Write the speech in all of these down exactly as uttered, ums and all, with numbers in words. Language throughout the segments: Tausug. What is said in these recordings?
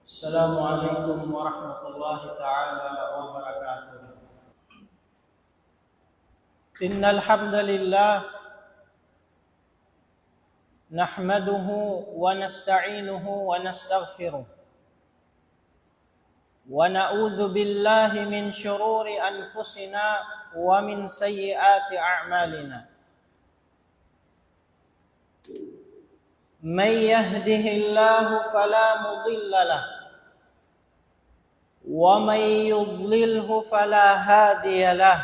السلام عليكم ورحمة الله تعالى وبركاته. إن الحمد لله نحمده ونستعينه ونستغفره، ونعوذ بالله من شرور أنفسنا ومن سيئات أعمالنا. من يهده الله فلا مضل له، ومن يضلله فلا هادي له.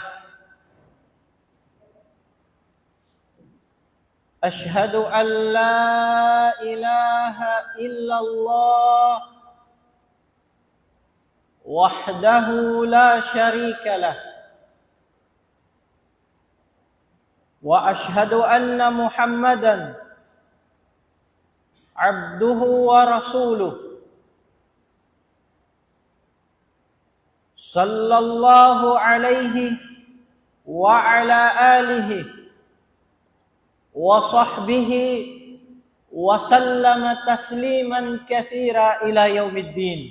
أشهد أن لا إله إلا الله وحده لا شريك له، وأشهد أن محمدا عبده ورسوله، صلى الله عليه وعلى آله وصحبه وسلم تسليما كثيرا إلى يوم الدين.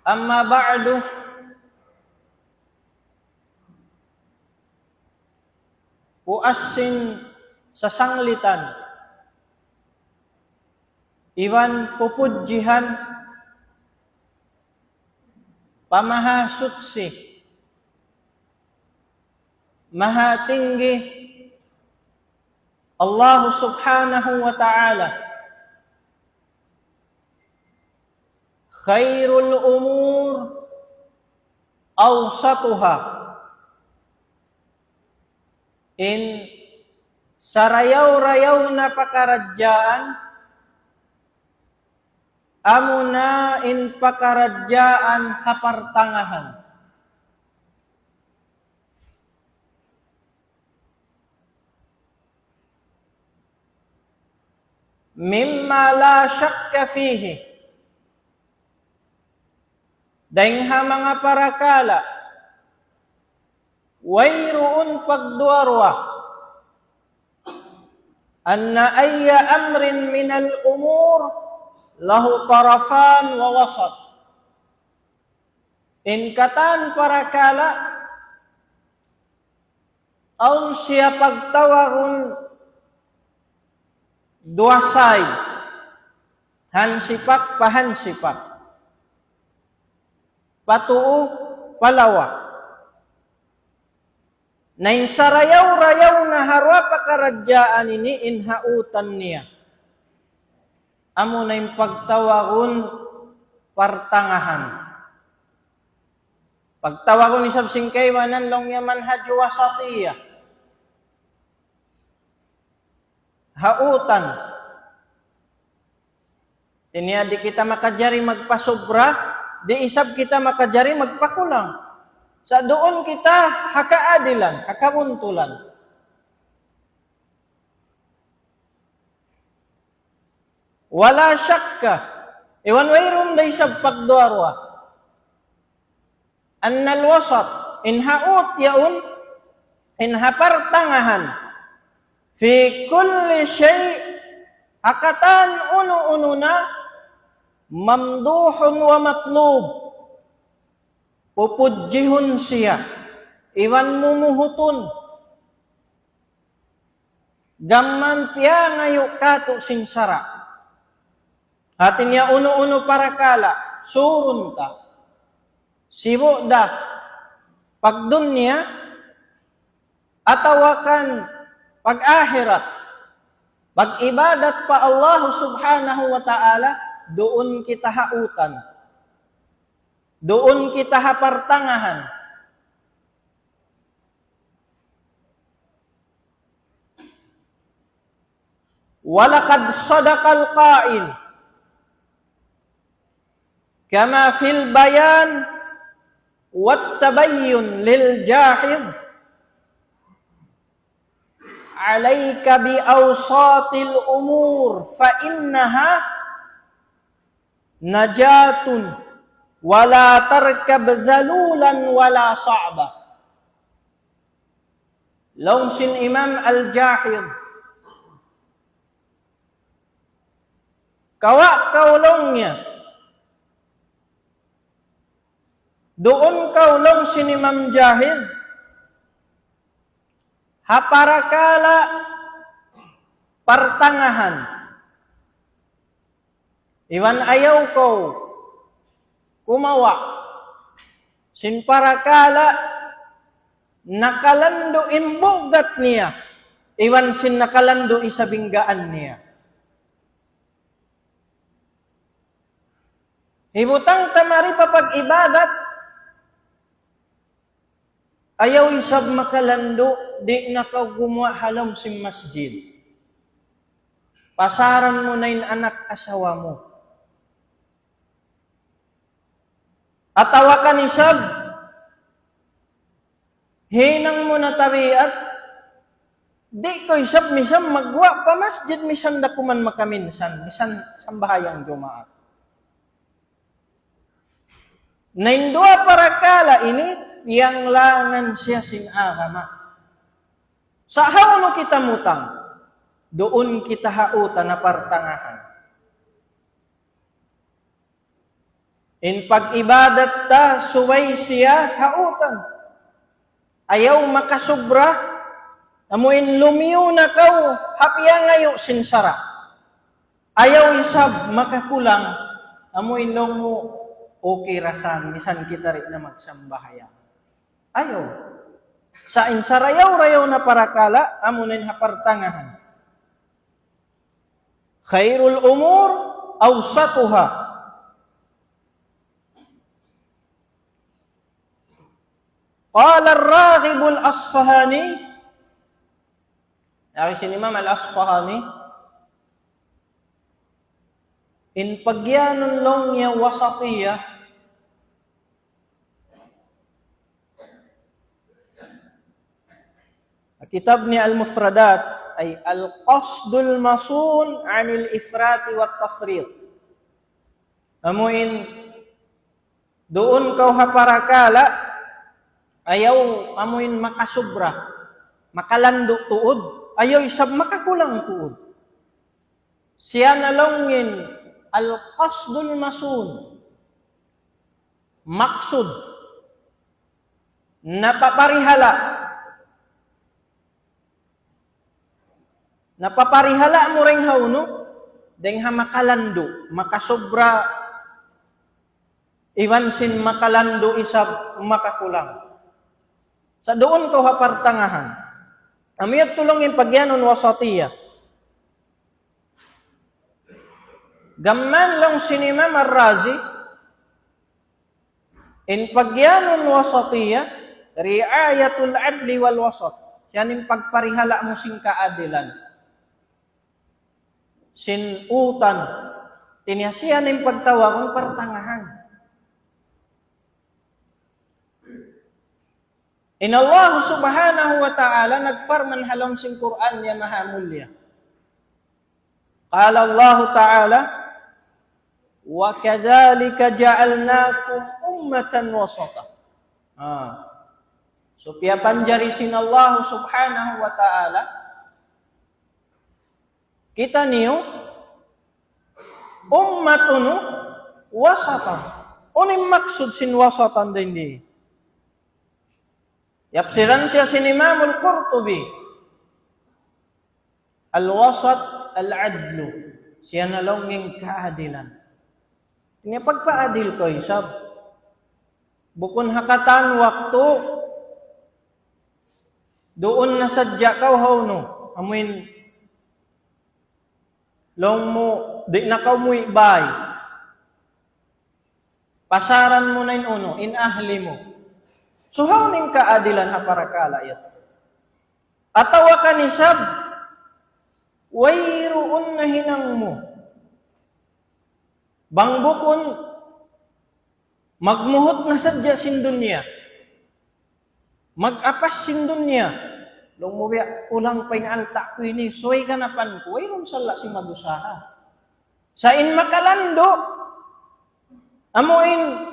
أما بعد، puas sin sasanglitan iban pupudjihan pa Mahasuchi, Mahatinggi, Allah Subhanahu wa Ta'ala. خير الأمور أوسطها. In sarayaw-rayaw na pakaradjaan, amuna in pakaradjaan ha partangahan. مما لا شك فيه. Dayng ha manga parakala' wayruun pagduwa-ruwa, أن أي أمر من الأمور له طرفان ووسط. In katan parakala' awn siya pagtawagun duwa side, hansipak pa hansipak, pa tuu pa lawa. Na in sarayaw-rayaw na ha duwa pakaradjaan ini in hautan niya, amuna in pagtawagun partangahan. Pagtawagun isab sin kaibanan laung niya manhaj wasatiyah. Hautan. Hati niya di' kita makajari magpasubra, di' isab kita makajari magpakulang. Sa' duun kita ha kaadilan, ha kabuntulan. ولا شك, iban wayruun da isab pagduwa-ruwa, أن الوسط, in haut yaun, in ha partangahan, في كل شيء, ha katan unu-unu na, ممدوح ومطلوب, pupudjihun siya iban mumuhutun. Gam man piyangayu' kātu' sin sara'. Hati niya unu-unu parakala', surun ta. Sibu' da pagdunya atawa kan pag-ahirat, pag-ibadat pa Allah Subhanahu wa Ta'ala, duun kita hautan. Duun kita ha partangahan. ولقد صدق القائل كما في البيان والتبين للجاحظ: عليك بأوساط الأمور فإنها نجاة ولا تركب ذلولا ولا صعبا. Laung sin Imam Al-Jahiz, Kawa' kaw laung niya. Duun kaw laung sin Imam Jahil ha parakala' partangahan. Iban ayaw kaw kumawa' sin parakala' nakalandu' in bugat niya, iban sin nakalandu' isab in gaan niya. Hibutang ta mari pa pag-ibadat, ayaw isab makalandu', di' na kaw gumuwa' ha lawm sin masjid. Pasaran mu na in anak asawa mu. Atawa kan isab, hinang mu na tabiat, di' kaw isab misan magguwa' pa masjid, misan da kuman makaminsan, misan sambahayang Jumaat. Na in duwa parakala' ini, piyanglangan siya sin agama. Sa' hawnu kita mutang, duun kita ha utan ha partangahan. In pag-ibadat ta, subay siya ha utan. Ayaw makasubra, amu in lumiyu na kaw ha piyangayu' sin sara'. Ayaw isab makakulang, amu in laung mu, okay ra san, misan kita di' na magsambahayang. Ayaw. Sa' in sarayaw-rayaw na parakala', amu na in ha partangahan. خير الأمور أوسطها. قال الراغب الأصفهاني, laung sin Imam Al-Asfahani, in pagiyanun laung niya wasatiyah, kitab niya Al-Mufradat, ay القصد المصون عن الإفراط والتفريط. Amu in duun kaw ha parakala', ayaw amu in makasubra, makalandu' tuud, ayaw isab makakulang tuud. Siya na laung in القصد المصون. Maksud. Napaparihala'. Napaparihala' mu dayn ha unu, dayn ha makalandu', makasubra, iban sin makalandu' isab makakulang. Sa' duun kaw ha partangahan. Amu yadtu laung in pagiyanun wasatiyah. Gam mayan laung sin Imam Ar-Razi, in pagiyanun wasatiyah, رعاية العدل والوسط. Siya in pagparihala' mu sin kaadilan. Sin utan. Hati niya siya in pagtawagun partangahan. In Allah Subhanahu wa Ta'ala nagparman ha lawm sin Qur'an niya maha mulia. قال الله تعالى: وكذلك جعلناكم أمة وسطا. Ah. So, piyapanjari sin Allah Subhanahu wa Ta'ala kitaniyu, ummatun wasatan. Unu in maksud sin wasatan dayn di? Yapsiran siya sin Imam Al-Qurtubi. Al-wasat al-adlu. Siya na laung in kaadilan. Ini pagpaadil kaw isab. Bukun ha katan waktu, duun na sadja kaw ha unu. Amuin, laung mu, di' na kaw muwi' bāy. Pasaran mu na in unu, in ahli mu. So, hawnu in kaadilan ha parakala' yadtu? Atawa kan isab, wayruun na hinang mu. Bang bukun, magmuhut na sadja sin dunya. Mag-apas sin dunya. Laung mu biya', kulang pa in alta' ku ini, subay ganapan ku, wayruun sala' sin mag-usaha. Sa' in makalandu', amuin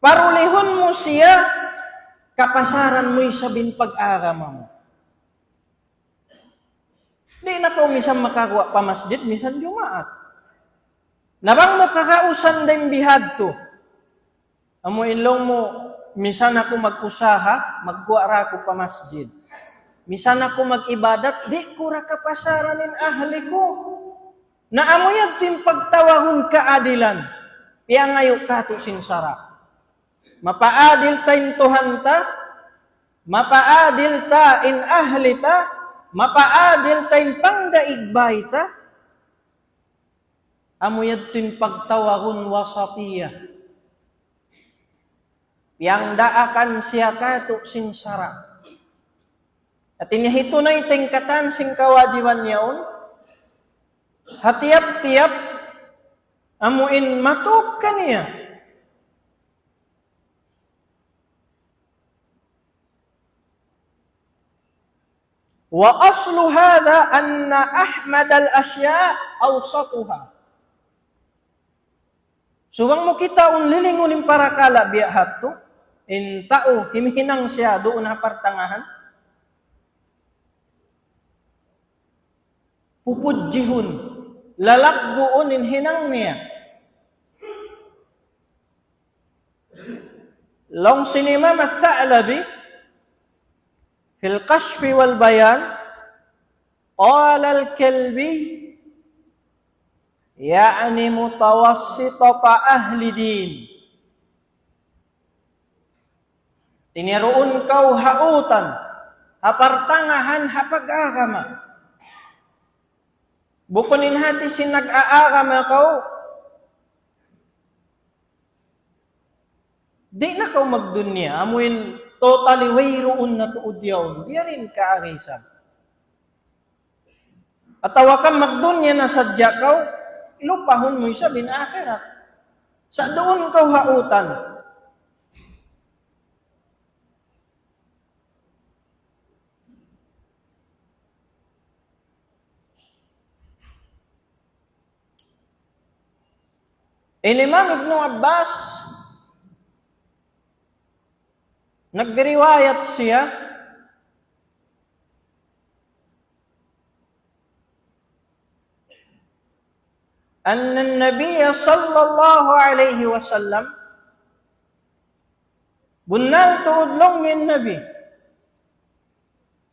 parulihun mu siya, kapasaran mu isab in pag-agama mu. Di' na kaw misan makaguwa' pa masjid, misan Jumaat. Na bang mu kagausan dayn bihadtu, amu in laung mu, misan aku mag-usaha, magguwa' ra aku pa masjid. Misan aku mag-ibadat, di' ku ra kapasaran in ahli ku. Na amu yadtu in pagtawagun kaadilan. Piyangayu' katu' sin sara'. Mapaadil ta in Tuhan ta, mapaadil ta in ahli ta, mapaadil ta in pangdaig bay ta. Amu yadtu in pagtawagun wasatiyah. Piyangdaakan siya katu' sin sara'. Hati niya hitunay tingkatan sin kawajiban yaun. Ha tiyap-tiyap amu in matup kaniya. وأصل هذا أن أحمد الأشياء أوسطها. Subay mu kitaun, lilingun in parakala' biya' hādtu, in tau himhinang siya duun ha partangahan. Pupudjihun, lalagguun in hinang niya. Laung sin Imam Ath-Tha'labi, في الكشف والبيان، قال الكلبي، يعني متوسطة أهل دين. Tiniruun kaw ha utan, ha partangahan, ha pag-agama. Bukun in hati sin nag-aagama kaw, di' na kaw magdunya, amu in totally wayruun na tuud yaun. Biya' diin kaagi isab. Atawa ka magdunya na sadja kaw, lupahun mu isab in akhirat. Sa' duun kaw ha utan. In Imam Ibnu Abbas, nagriwayat siya, أن النبي صلى الله عليه وسلم, bunnal tuud laung in Nabi,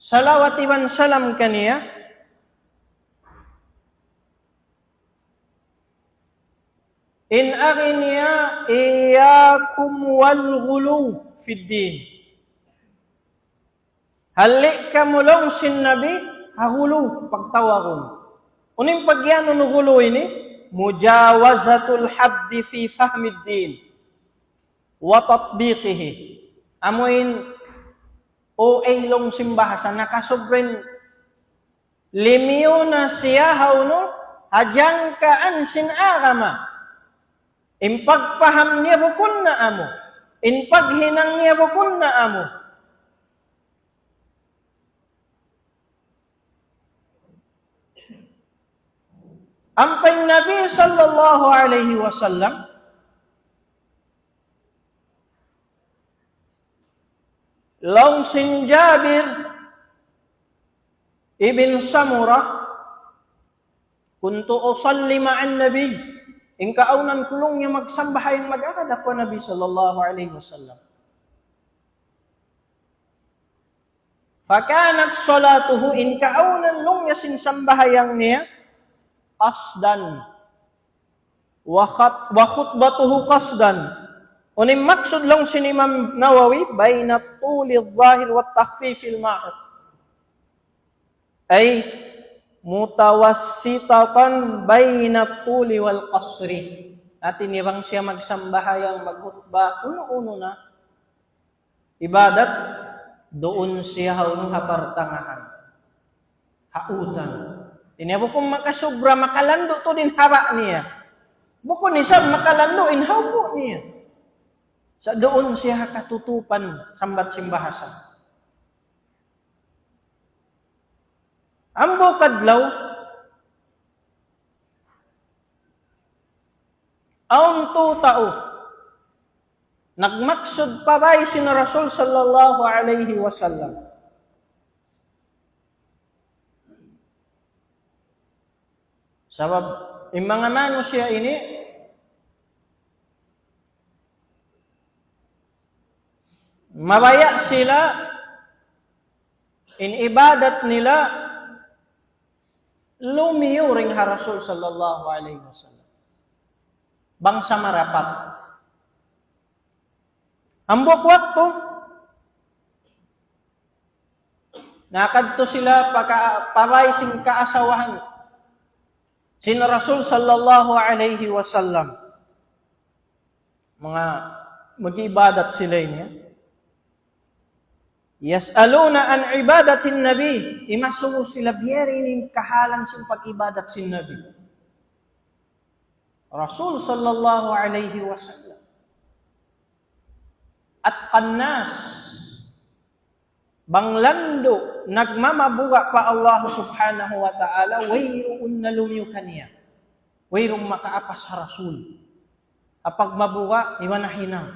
salawat iban salam kaniya, in agi niya, إياكم والغلو في الدين. Halli' kamu laung sin Nabi, ha ghulu, pagtawagun. Unu in pagiyanun ghulu ini? مجاوزة الحد في فهم الدين وتطبيقه. Amu in, o, eh, laung sin bahasa, nakasubra in limiyu na siya ha unu, ha jangkaan sin agama. In pagpaham niya bukun na amu. In paghinang niya bukun na amu. Ampa in Nabi sallallahu alayhi wasallam, laung sin Jabir ibn Samurah, كنت أصلي مع النبي. In kaawnan ku laung niya magsambahayang mag-agad aku ha Nabi sallallahu alayhi wasallam. فكانت صلاته, in kaawnan laung niya sin sambahayang niya, قصدا. وخط-، وخطبته قصدا. Unu in maksud laung sin Imam Nawawi, بين الطول الظاهر والتخفيف المحض. أي متوسطة بين الطول والقصر. Hati niya bang siya magsambahayang, maghutba, unu-unu na ibadat, duun siya ha unu, ha partangahan. Ha utan. Ini bukun makasubra, makalandu' tuud in haba' niya. Bukun isab makalandu' in hawpu' niya. Sa' duun siya ha katutupan, sambat sin bahasa. Hambuuk adlaw, awn tau nagmaksud pa bāy sin Rasul sallallahu alayhi wasallam. Sabab in manga manusiya' ini, Mabaya' sila in ibadat nila lumiyu dayn ha Rasul sallallahu alayhi wasallam. Bang sa marapat. Hambuuk waktu, nakadtu sila pa ka-, pa bāy sin kaasawahan sin Rasul sallallahu alayhi wasallam. Manga mag-ibadat sila ini. يسألون عن عبادة النبي. Imasubu sila biya' diin in kahalan sin pag-ibadat sin Nabi Rasul sallallahu alayhi wasallam. أتقى الناس. Bang landu' nagmamabuga' pa Allah subhanahu wa ta'ala, wayruun na lumiyu kaniya. Wayruun makaapas ha Rasul. Apag mabuga', iban na hinang.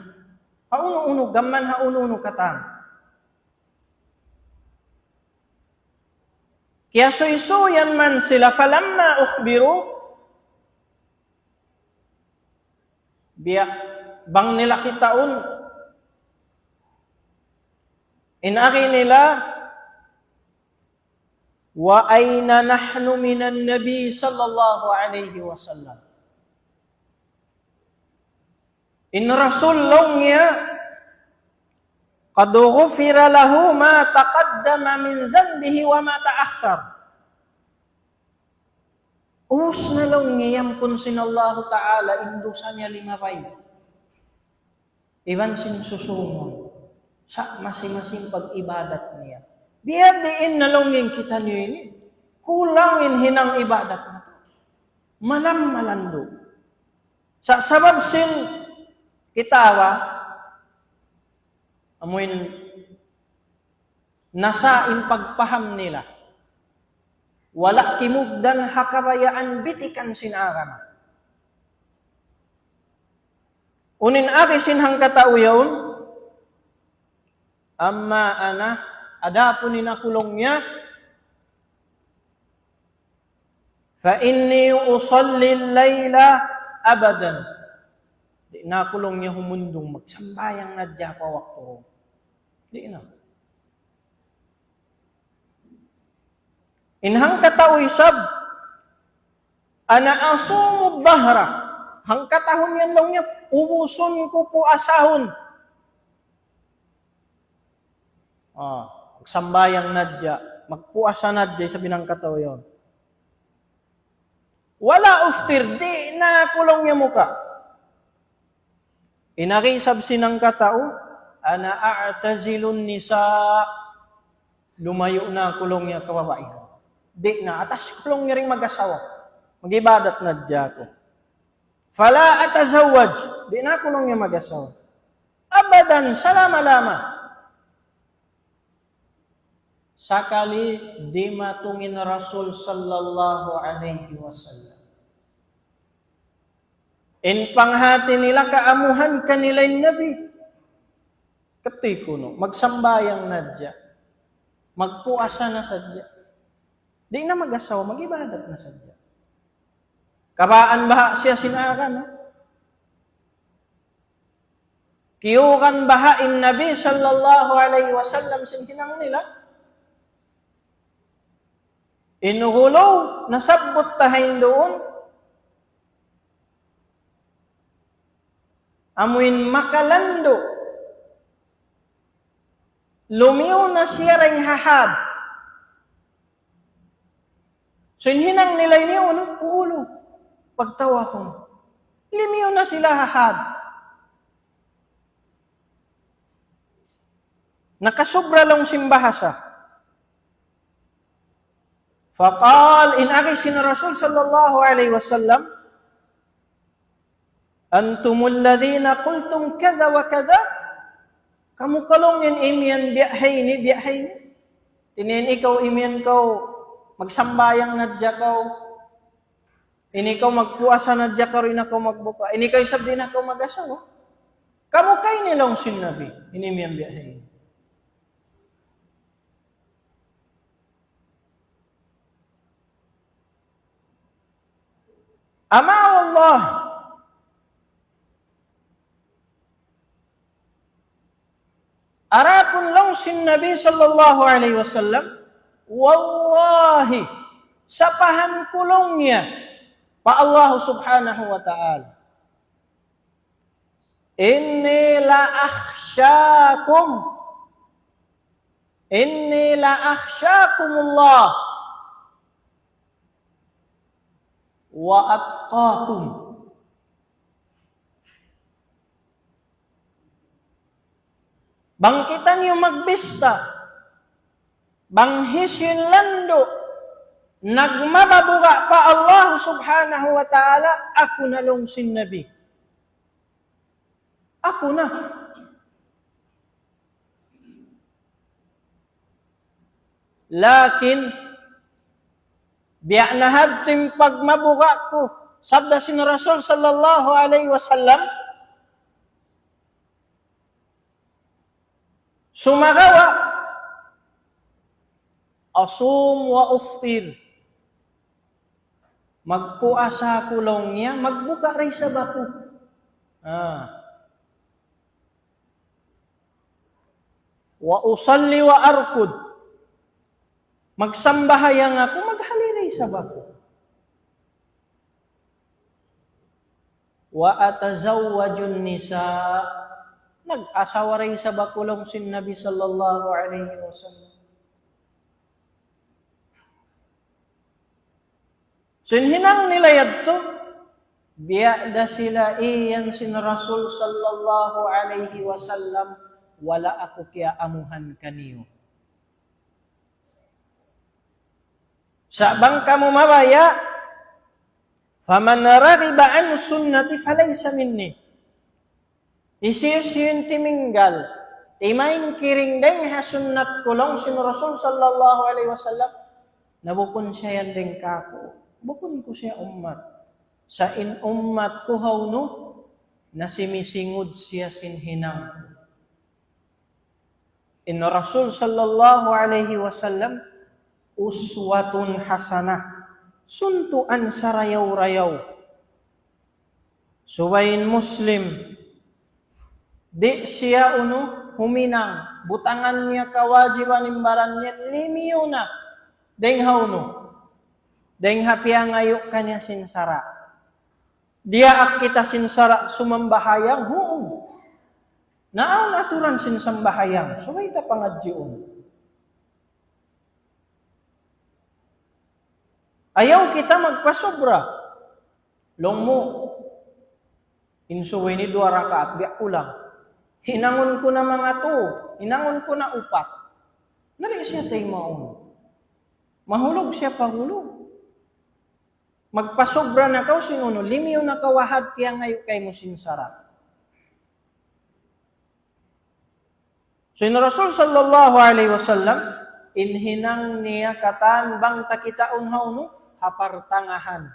Ha unu-unu, gam mayan ha unu-unu katan. Kiyasuysuyan man sila, فلما أخبروا, biya' bang nila kitaun, in agi nila, وأين نحن من النبي صلى الله عليه وسلم. In Rasul laung niya, قد غفر له ما تقدم من ذنبه وما تأخر. Ubus na laung niya, iyampun sin Allahu Ta'ala in dusa niya limabay iban sin susūngun. Sa' masi-masi in pag-ibadat niya. Biya' diin na laung niya in kitaniyu ini. Kulang in hinang ibadat natu'. Malam malandu'. Sa' sabab sin kita ba, amuin nasa' in pagpaham nila. Wala' kimugdan ha kabayaan bitikan sin agama. Unu in agi sin hangkatau yaun, أما أنا, adapun in aku laung niya, فإني أصلي الليل أبدا. Di' na aku laung niya humundung magsambahayang na hadja pa waktu yaun. Di' na. In hangkatau isab, أنا أصوم الدهر. Hangkatahun yan laung niya, ubusun ku puasahun. Ah, magsambahayang na hadja, magpuasa na hadja, isab in hangkatau yaun. ولا أفطر, di' na aku laung niya muka'. In agi isab sin hangkatau, أنا أعتزل النساء. Lumayu' na aku laung niya kababaihan. Di' na, atas ku laung niya dayn mag-asawa. Mag-ibadat na hadja aku. فلا أتزوج. Di' na aku laung niya mag-asawa. أبدا, salama-lama. Sakali dimatung in Rasul sallallahu alayhi wasallam. In panghati nila kaamuhan kanila in Nabi. Kati kunu', magsambahayang na hadja. Magpuasa na sadja. Di' na mag-asawa, mag-ibadat na sadja. Kabaan baha' siya sin agama. Kiyugan baha' in Nabi sallallahu alayhi wasallam sin hinang nila. In ghuluw, nasabbut ta ha yan duun. Amuin makalandu'. Lumiyu na siya dayn ha had. So, in hinang nila ini unu, ulu. Pagtawakun. Lumiyu na sila ha had. Nakasubra laung sin bahasa. فقال, in agi sin Rasul sallallahu alayhi wasallam, أنتم الذين قلتم كذا وكذا. Kamu kaw laung in imiyan biya' ha ini, biya' ha ini. Tiniin ikaw imiyan kaw, magsambahayang na hadja kaw. Ini kaw magpuasa na hadja kaw, di' na kaw magbuka. Ini kaw isab di' na kaw mag-asawa. Kamu kay ini laung sin Nabi. Ini imiyan biya' ha ini. أما والله Adapun laung sin Nabi sallallahu alayhi wasallam, "Wallahi, sapahan ku laung niya pa Allah subhanahu wa ta'ala. إني لأخشاكم، إني لأخشاكم الله وأتقاكم." Bang kitaniyu magbista, bang hisiyu in landu' nagmabuga' pa Allah subhanahu wa ta'ala, aku na laung sin Nabi. Aku na. Lakin, biya' na hadtu in pagmabuga' ku, sabda sin Rasul sallallahu alayhi wasallam, sumagawa', أصوم وأفطر. Magpuasa aku laung niya, magbuka da isab aku. Ah. وأصلي وأرقد. Magsambahayang aku, maghali da isab aku. وأتزوج النساء. Nag-asawa da isab aku laung sin Nabi sallallahu alayhi wasallam. So, in hinang nila yadtu, biya' da sila iyan sin Rasul sallallahu alayhi wasallam, wala' aku kiyaamuhan kaniyu. Sa' bang kamu mabaya', فمن رغب عن سنتي فليس مني. Hisiyu-siyu in timinggal, timaingkiring dayn ha sunnat ku laung sin Rasul sallallahu alayhi wasallam, na bukun siya yan dayn kāku', bukun ku siya ummat. Sa' in ummat ku hawnu, na simisingud siya sin hinang ku. In Rasul sallallahu alayhi wasallam, uswatun hasanah. Suntuan sarayaw-rayaw. Subay in Muslim, di' siya unu huminang, butangan niya kawajiban in baran niya, limiyu na. Dayn ha unu? Dayn ha piyangayu' kaniya sin sara'. Diyaak kita sin sara' sumambahayang, huun. Na awn aturan sin sambahayang, subay ta pangadjiun. Ayaw kita magpasobra. Laung mu, in subuh ini duwa rakaat, biya' ku lang. Hinangun ku na manga tū, hinangun ku na upat. Na di' siya taymaun. Mahulug siya pahulug. Magpasobra na kaw sin unu, limiyu na kaw wahad piyangayu' kaymu sin sara'. So, in Rasul sallallahu alayhi wasallam, in hinang niya katan bang ta kitaun hawnu, ha partangahan.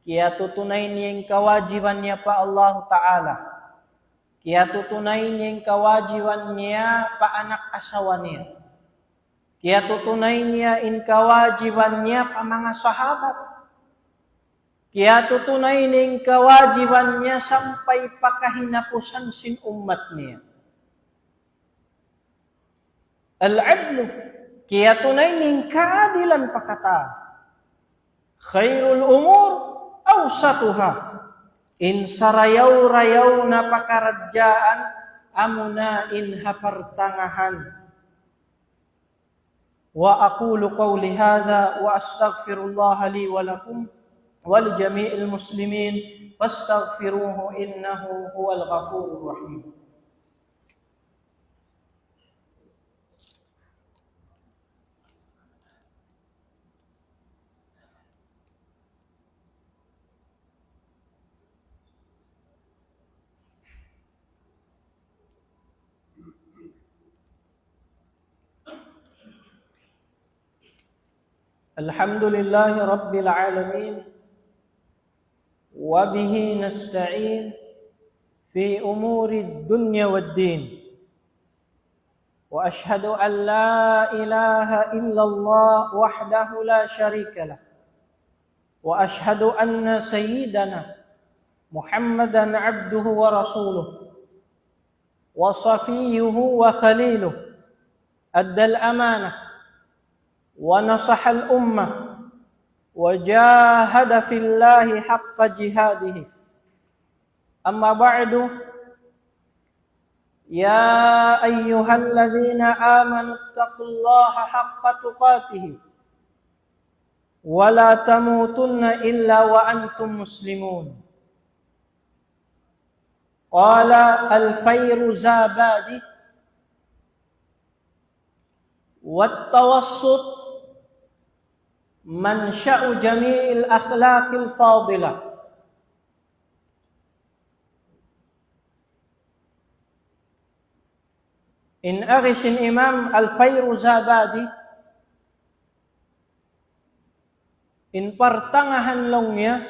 Kiyatutunay niya in kawajiban niya pa Allah Ta'ala. Kiyatutunay niya in kawajiban niya pa anak asawa niya. Kiyatutunay niya in kawajiban niya pa manga sahabat. Kiyatutunay niya in kawajiban niya sampay pa kahinapusan sin ummat niya. Al-adlu, kiyatunay niya in kaadilan pa katan. خير الأمور أوسطها. In sarayaw-rayaw na pakaradjaan, amuna in ha partangahan. وأقول قولي هذا وأستغفر الله لي ولكم ولجميع المسلمين فاستغفروه إنه هو الغفور الرحيم. الحمد لله رب العالمين، وبه نستعين في أمور الدنيا والدين. وأشهد أن لا إله إلا الله وحده لا شريك له، وأشهد أن سيدنا محمدا عبده ورسوله، وصفيه وخليله، أدى الأمانة ونصح الأمة وجاهد في الله حق جهاده. أما بعد، يا أيها الذين آمنوا اتقوا الله حق تقاته ولا تموتن إلا وأنتم مسلمون. قال الفيروزابادي: والتوسط منشأ جميع الأخلاق الفاضلة. In agi sin Imam Al-Fayruzabadi, in partangahan laung niya,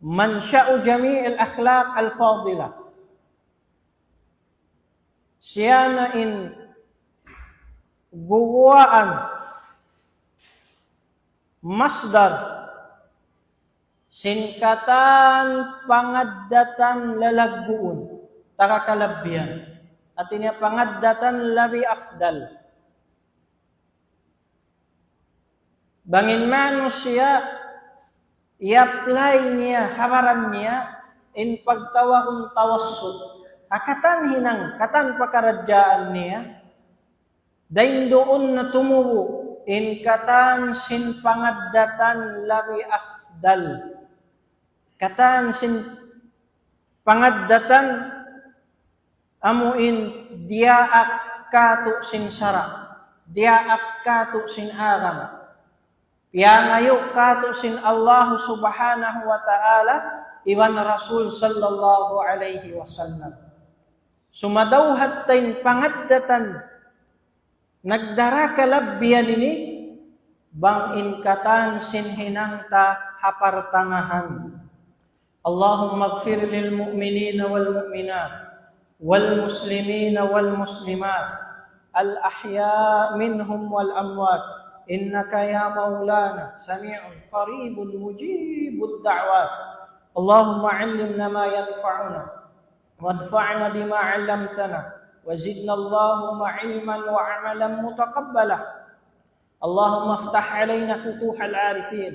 منشأ جميع الأخلاق الفاضلة. Siya na in guwaan, masdar, sin katan pangaddatan lalagguun, taga kalabbihan. Hati niya pangaddatan labi afdal. Bang in manusiya' i-apply niya ha baran niya in pagtawagun tawassut, ha katan hinang, katan pakaradjaan niya, dayn duun na tumubu' in katan sin pangaddatan labi afdal. Katan sin pangaddatan amu in diyaak kātu' sin sara', diyaak kātu' sin agama, piyangayu' kātu' sin Allah Subhanahu wa Ta'ala iban Rasul sallallahu alayhi wasallam. Sumadaw hatta in pangaddatan nagdara kalabbihan ini, bang in katan sin hinang ta ha partangahan. اللهم اغفر للمؤمنين والمؤمنات والمسلمين والمسلمات الأحياء منهم والأموات إنك يا مولانا سميع قريب مجيب الدعوات. اللهم علمنا ما ينفعنا وانفعنا بما علمتنا وزدنا اللهم علما وعملا متقبلا. اللهم افتح علينا فتوح العارفين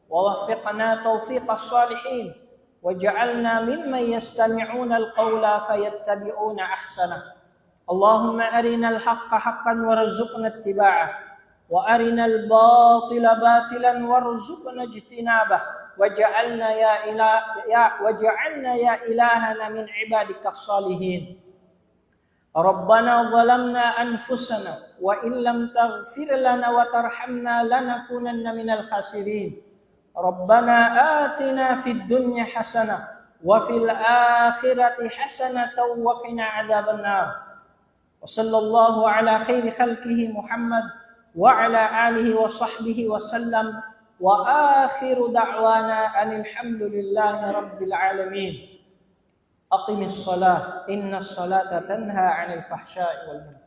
ووفقنا توفيق الصالحين واجعلنا ممن يستمعون القول فيتبعون أحسنه. اللهم أرنا الحق حقا وارزقنا اتباعه وأرنا الباطل باطلا وارزقنا اجتنابه واجعلنا يا إله-، يا، واجعلنا يا إلهنا من عبادك الصالحين. ربنا ظلمنا أنفسنا وإن لم تغفر لنا وترحمنا لنكونن من الخاسرين. ربنا آتنا في الدنيا حسنة وفي الآخرة حسنة وقنا عذاب النار. وصلى الله على خير خلقه محمد وعلى آله وصحبه وسلم. وآخر دعوانا أن الحمد لله رب العالمين. أقم الصلاة إن الصلاة تنهى عن الفحشاء والمنكر.